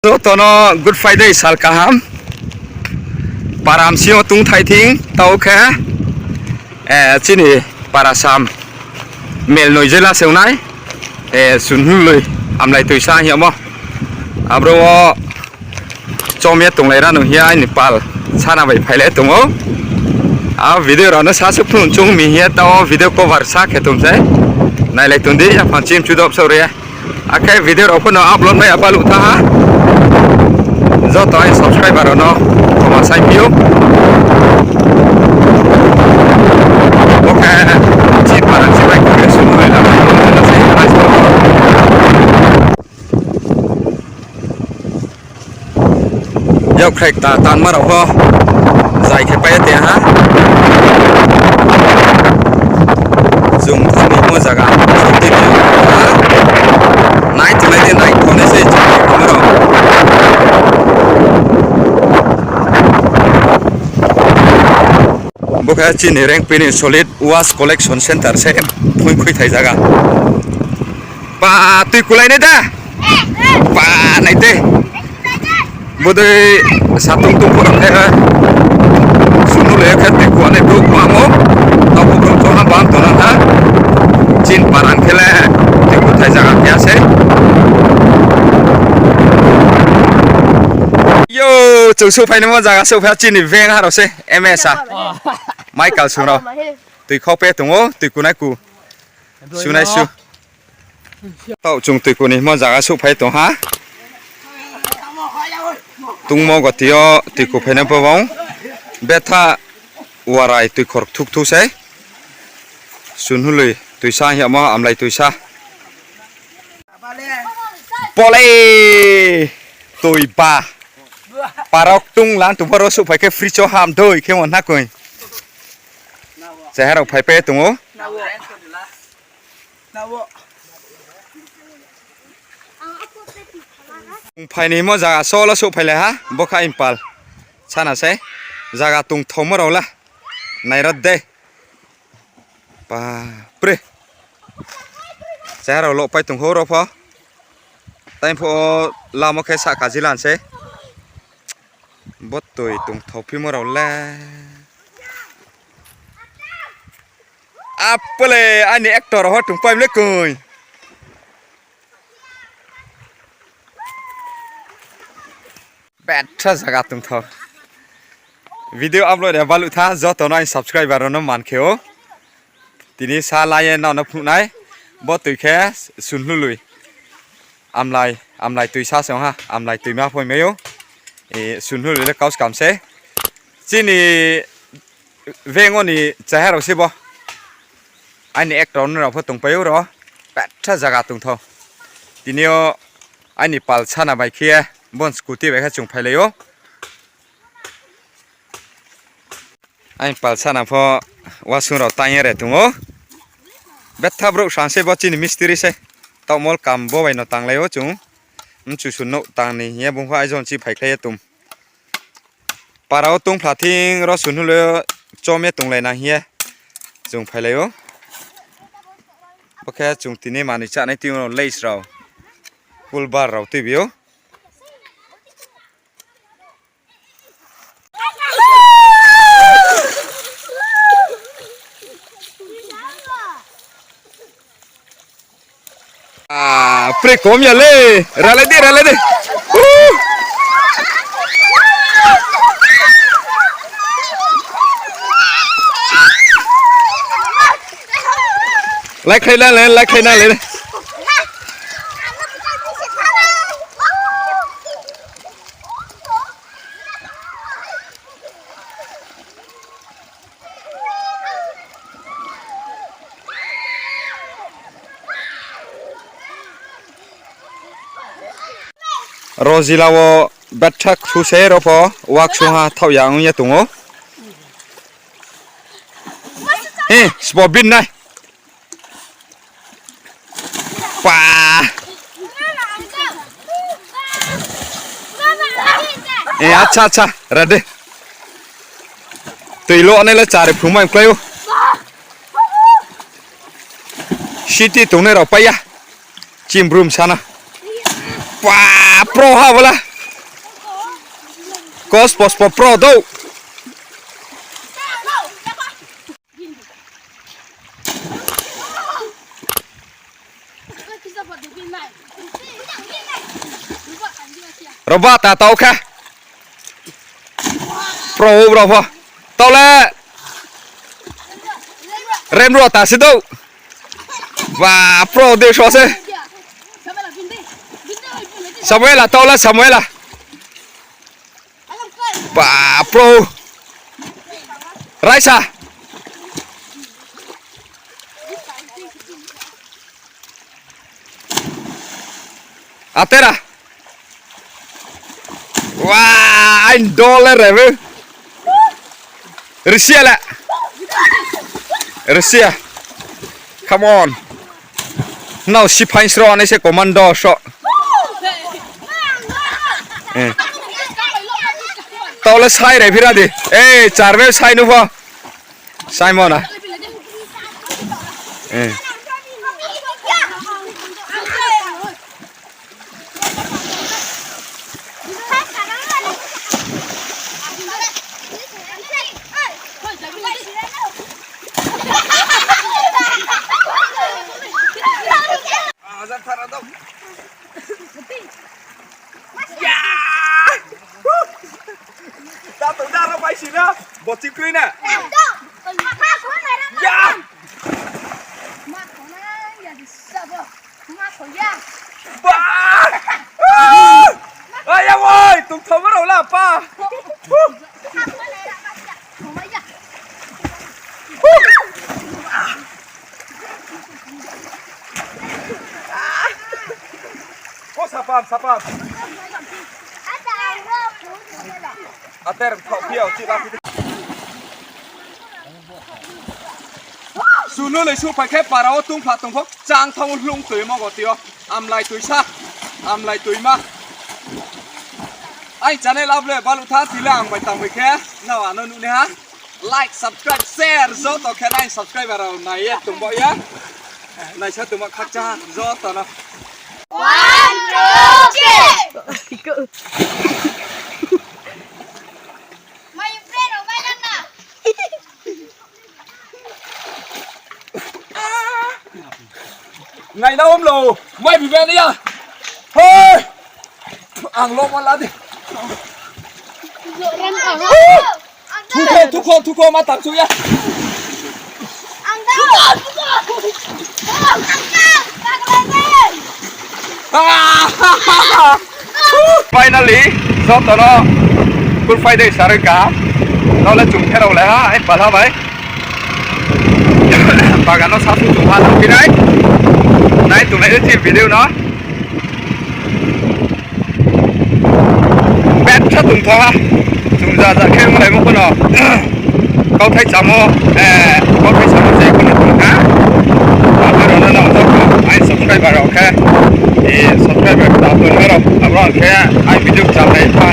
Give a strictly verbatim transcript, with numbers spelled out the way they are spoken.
Joto no Good Friday sal kaham. Para msing yo tongthai thing, tao khe, eh, chini para sam mel noi jela se ongnai, eh, Sunhului Amlai Toisa hing yamo. Abro wo chom ye tonglai ra no hing ye aini pal sana bai phailai tong ou. A video rao no sa se phnuh chung mi hing ye tao video cover sa khe tong se. Nailai tong di, yaphang chim chudob saoh ri ye. Akhe video rao pho no upload mai ya baluh tha ha. Joto aini subscriber rao no khoma sai phi ou. Bo khe chini para chibai khe Sunhului Amlai Toisa. Yakkhrai kta tanma rao pho zai khe pai ye tong ha. Chung thanngmo zaga, nai tongnai de, nai tongnai se chung tongmo rao. Bo khe chini Rengpi ni solid waste collection centre se, phui khuithai zaga. Pa, tui kulai nai da? Pa, nai de. Bodei satung tung pho rao khe, Sunhului khe tui kuanai brouh bangmo. Tabo brouh choha bang tong ha. Chini para khe le tui kuthai zaga khe ya se. Yo, chung souhphai nimo zaga souhphai chini veng ha rao se, M S a. Michael sung rao. Tui khau pe tong ou, tui kunai ku. Sunai su. Taoh chung tui ku ni himo zaga souhphai tong ha. Tungmo goti yo tui ku phainai pho bang. Betha warai tui khor thukthu sei. Sunhului Toisa hing yamo, Amlai Toisa. Pole! Tui ba. Parok tung lan tong pho ro souhphai khe fridge wo ham doi khe mo na koi. Chehara rao phaipai tong ou. Phai ni himo zaga solo souhphailai ha, bo kha Imphal. Sana sei, zaga tongthaomo rao la. Naira de. Bapre. Chehara rao lohpai tong ou ro pho. Tai pho lamo khe sahka jilan sei. Bo toi tongthao phimo rao le. Apole, aini actor rao ho tongpai mle koi. Betha zaga tongthao. Video upload ya baluh tha, joto no aini subscriber rao no man khe ou. Tini sa la ye nrao no phnuh nai. Bo toi khe Sunhului. Amlai, Amlai Toisa se ong ha, Amlai toima pho mai ou. E, Sunhului le kau skam se. Chini veng wo ni chehara rao se bo. Aini actor no rao pho tongpai ou ro. Betha zaga tongthao. Tini yo aini pal sana bai khe ye, bon scooty bai khe chung phailai ou. Aini pal sana pho wasung rao tang ye re tong ou. Betha brouh sang se bo chini mistiri se. Taoh mol kam bo bai no tanglai ou chung. Mchusu nouh tang ni hing ye bung pho aijon chi phaikhlai ye tong. Para wo tongphla thing ro Sunhului yo chom ye tonglai na hing ye chung phailai ou. Bo khe chung tini manoi chánai tui rao lace rao. Kulbar rao tuibi ou. Ah, pre kom ya le. Ralai di, ralai di. Uh. Lai khlai na le, lai khlai na le. Rojila wo betha ksu se ro pho, waksung ha thaoh ya ong ye tong ou. Hi, sbo bin nai. Pa. E, acha, acha, rade. Toi lo nai le chari phrungmai klái ou. City tongnai rao pai ya. Chimbrum sana. Pa, pro ha bola. Kos pos po pro dou. Roba ta tau khe. Pro bro pho. Tau le. Rem ro ta si dou. Ba pro de so se. Samuela tau le Samuela. Ba pro. Raisa. Atera. Wa, ain dol le re. Risia le. Risia. Come on. Nao siphai sro ni se commando so. Eh. Tau le sai re phira di. Eh, charbe sai nu pho. Simon a. Eh. Ya! Ta tong da ro bai si na. Bo chip kri na. Ya! Ba! Aya woi, tung thoma rao la pa. Ko sapam, sapam. Ater thok phi o, chi la phi. Sunu le su phai khe para wo tungpha tongpho chang thang hlung toi mo goti o. Amlai tuisa, amlai tuima. Ai channel able balu tha tila ang bai tangbai khe, nao ano nuh ni ha. Like, subscribe, share, joto khe nai subscriber rao nai ye tongbo ya. Naisa tongma khakcha joto no. One, two, three. Nai na om lo, mai bi ben ya. Hoi. Ang lo ma la di. Thukhong, thukhong, thukhong ma tang chu ya. Finally, joto no kurphai dei saroi ka. Nole chung khe rao le ha, ai pala bai. Bagan no sasu chung ha thang phi nai. Nai tung nai chi video no. Betha tongtha ha. Chung ja ja khe onglaimo pho no. Kauthai chamo, eh, kauthai chamo je pho no tong ha. Abo rao no no joto ai subscriber rao khe, eh, subscriber ta tong rao, abo khe ai video channel pha